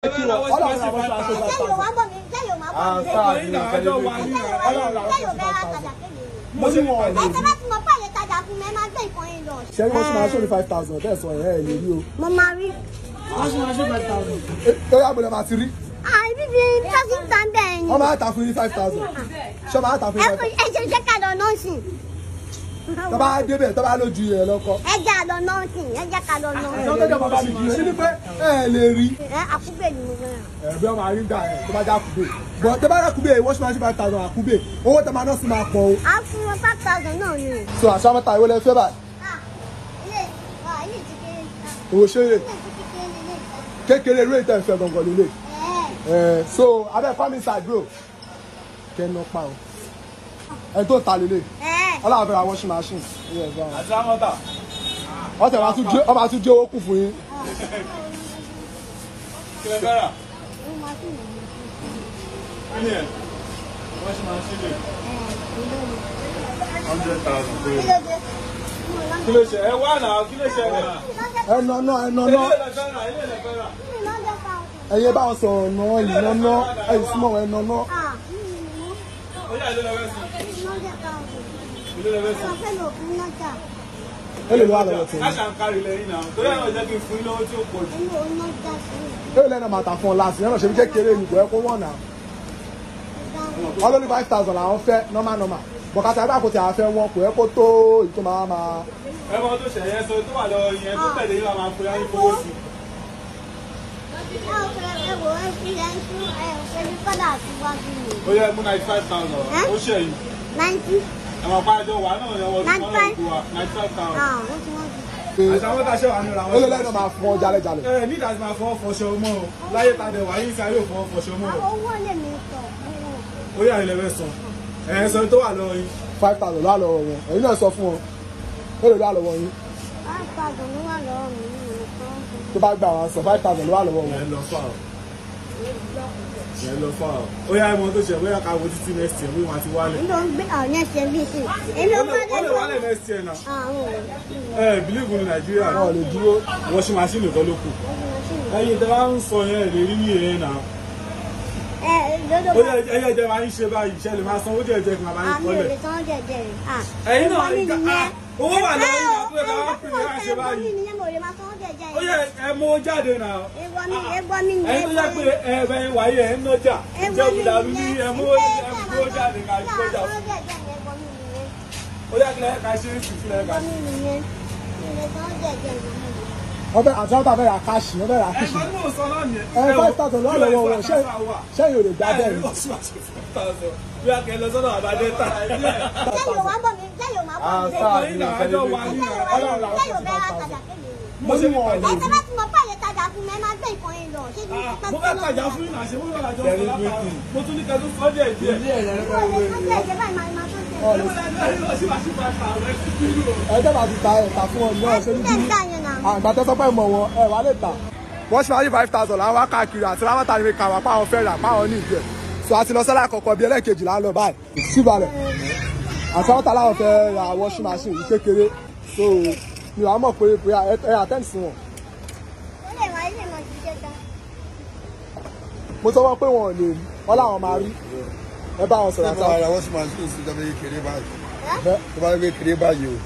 Ọlọ́run ra washing machine 5,000. Mo ní wọn ò lè rí. Ṣé washing machine 5,000 bẹ́ẹ̀ sọ ẹ̀ lè rí o. Mo máa rí. Washing machine 5,000. Ó yá gbọ́dọ̀ máa ti rí. Bíbí tọ́sí ń tàn bẹ́ẹ̀ ni. Wọ́n máa ta fún yín 5,000. Ṣé máa ta fún yín 5,000? Ẹ ṣe jẹ́ ká lọ nọ́ọ̀sì. Tọ́ bá débẹ̀ tọ́ bá lójú yẹn lọ́kọ́. Ẹ jẹ́ àlọ́ nọ́ọ̀sì, ẹ jẹ́ ká lọ nọ́ọ̀sì. Ṣé wọ́n tọ́jú bàbá mi jù sí ni pé ẹ lè rí. Ẹ àkúgbè ni mo fẹ́ràn. Ẹ bí wọ́n máa rí gbà ẹ̀ tó bá já àkúgbè. Bọ̀ tẹ́ bá rákúgbè washing machine 5,000 àkúgbè owó tẹ́ máa nọ́ọ̀sì máa pọ̀ o. À ń fún wọn 5,000 náà ni. So àṣà mẹ́ta ìwé lẹ fẹ́ báyìí. Owó ṣeré kékeré eré ìtẹ̀ ìfẹ́ gangan lélẹ̀. So abẹ́ come inside bro. Kẹ́nu pa o. Ẹni tó ta lélẹ̀. Ọlọ́run fẹ́ ra washing machine. Wọ́n tẹ̀ máa tún jẹ́ owó kù fún yín. Kí lẹ fẹ́ rà? Kí ni ẹ̀? Washing machine lè. 100,000 péré. Kí ló ṣe? Ẹ wá náà, kí ló ṣe rẹ̀? Ẹnà náà, ẹnà náà. Ẹyẹ bá wọn sọ̀rọ̀ náà, ìná náà, ẹyìn súnmọ́ wọn ẹnà náà. Ẹ lè lọ àlọ́ tẹ̀lé. Ẹ lè lẹ́nu màtà fún ọ láti, ẹ̀rọ ṣe fi kékeré ni kò yẹ kó wọ̀n náà. Wọ́n ló ní 5,000 làwọn fẹ́ normal normal. Bọ̀kátà ẹgbẹ́ àkótí àfẹ́ wọn kò yẹ kó tó èyí tó máa máa. Ẹ mọ tó ṣẹ̀yẹ sọ tó wà lọ́wọ́ yẹn tó tẹ̀lé yóò máa fún yín fowó sí. Ó yẹ mú 95,000 ó ṣe yìí. 90. Ẹ mọ̀ pa àjọ wà náà yẹn wọ́n ti wọ́n náà kú wa 95,000. Àṣà wọn ta ṣe wà nínú àwọn. Ó lè lẹ́nu máa fún ọ jalejale. Ẹ ní ìdásí máa fọwọ́ fọṣọ mọ́ o. Láyé ta dẹ̀ wáyé ìsáré ò fọwọ́ fọṣọ mọ́ o. Owó lè mi sọ. Ó yà ilẹ̀ fẹ́ sọ. Ẹ sọ tó wà lọ́wọ́ yín. 5,000 ló wà lọ́wọ́ wọn. Ẹ̀yin náà sọ fún wọn. Ó lè lọ lọ́wọ́ yín. 5,000 ló wà lọ́wọ́ mi nìkan. Tó bá gbà wọn sọ 5,000 ló wà lọ́wọ́ wọn. Ẹ lọ fà ọ́. Ẹ lọ fà ọ́. Ó yá ẹmọ tó ṣe bóyá ká wo títí next year bí wọ́n ti wálẹ̀. N tó ń gbé àwọn next year bíi sí. Èmi ò Ó lè wálẹ̀ next year náà. Ẹ bìlíìfù ní Nàìjíríà. Wọ́n lè dúró. Washing machine nìkan ló kù. Ẹyin tẹ bá ń sọ yẹn lè rí yẹn náà. Ó yẹ ẹyẹ jẹ máa ń ṣe báyìí, ṣe lè máa sanwó jẹ jẹ kí máa bá yín kọ́lẹ̀. Àmì ò lè sanwó jẹ jẹ rẹ̀. Ẹyin náà owó wà lọ́wọ́ yín àpò ẹ̀ka wá pè é ṣe báyìí. Ó yẹ ẹ mú jáde náà. Ẹyin tó yẹ pé ẹ bẹ wáyé ẹ ń nọjà. Jẹ́ òkúta ní ẹ mú jáde ká kọjá. Ó yẹ kílẹ̀ ká ṣe é sì kílẹ̀ ká ṣe. Wọ́n fẹ́ àti wọ́n fẹ́ ra káàṣì, wọ́n fẹ́ ra kíṣì. Ẹ 5,000 lọ́wọ́ lọ́wọ́ wọn, ṣé yóò lè gbá bẹ́ẹ̀ ni? Bí a kẹ́ lọ sọ́dọ̀ àbájẹ́ ta. Mo ní wọn ò lè rí. Mo fẹ́ tajà fún yín àṣẹ mo fẹ́ tajà fún yín. Mo tún ní kẹ́tù sọ́ díẹ̀ díẹ̀. Ẹ jẹ́ bá ti ta ẹ̀ ta fún ọ náà ṣé níbi àgbà tẹ́ sọ pé mọ̀ wọn ẹ wà lè ta. Wọ́n ṣe máa ní 5,000 làwọn wá káàkiri àti láwọn tàbí kàwá páwọn fẹ́ rà páwọn ní ìgbẹ́. So àti lọ sọ́lá àkọ́kọ́ bíi ẹlẹ́ẹ̀kejì là ń lọ báyìí. Síbalẹ̀ àti àwọn tàláwọn fẹ́ ra washing machine yìí kékeré. So mi ò wá mọ̀ pé bóyá ẹ attend sí wọn. Mo sọ wọn pé wọn ò lè rí, wọn láwọn máa rí. Ẹ bá wọn sọ̀rọ̀ àtàwọn. Ṣé mo ra washing machine sí ìjọba kékeré báyìí? Tó bá gbé kékeré báyìí o,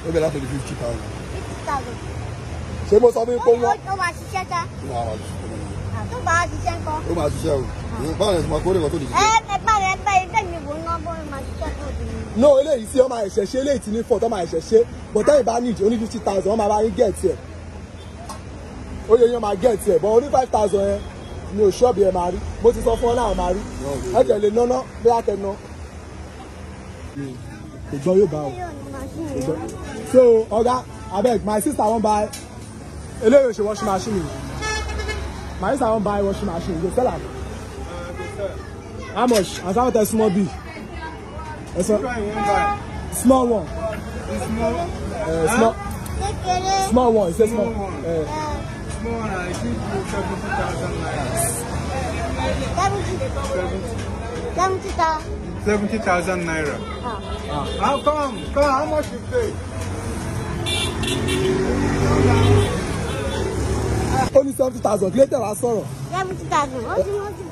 ó bẹ̀rẹ̀ láti 50,000. 50,000. Ṣé mo sọ fún yín pé wọ́n. Ó máa ṣiṣẹ́ ká. Tó bá ṣiṣẹ́ ńkọ́. Ó máa ṣiṣẹ́ o. Báwo ni mo kórè kan tó lè ṣiṣẹ́? Ẹ bá rẹ bá ilé mi wò ná bó máa ṣiṣẹ́ tó di. No, eléyìí sí ọmọ ẹ̀ṣẹ̀ ṣe eléyìí ti ní fọ́ tó máa ẹ̀ṣẹ̀ ṣe but tẹ́yìn bá ní ìdí oní 50,000 wọ́n máa bá yín gẹ̀ẹ́tì ẹ̀. Ó yẹ yín máa gẹ̀ẹ́tì ẹ̀ but oní 5,000 yẹn mi ò ṣọ́ọ̀bì ẹ̀ máa rí. Mo ti sọ fún ọ náà máa rí. Ẹ jẹ́ lè náná bí a kẹ́ ná. Kò gbọ́ yóò bá o. Kò gbọ́. So oga abeg my sister wan buy eléyìí ò ṣe washing machine. My sister wan buy washing machine. You go sell am? How much? As how much small be? Small one. Small. Small one. It's a small. Small one. I think 70,000 naira. 70,000. 70,000 naira. How come? Come, how much you pay? Ó ní 70,000 kí ló tẹ̀ wá sọ̀rọ̀. 70,000 ó ti wọ́n ti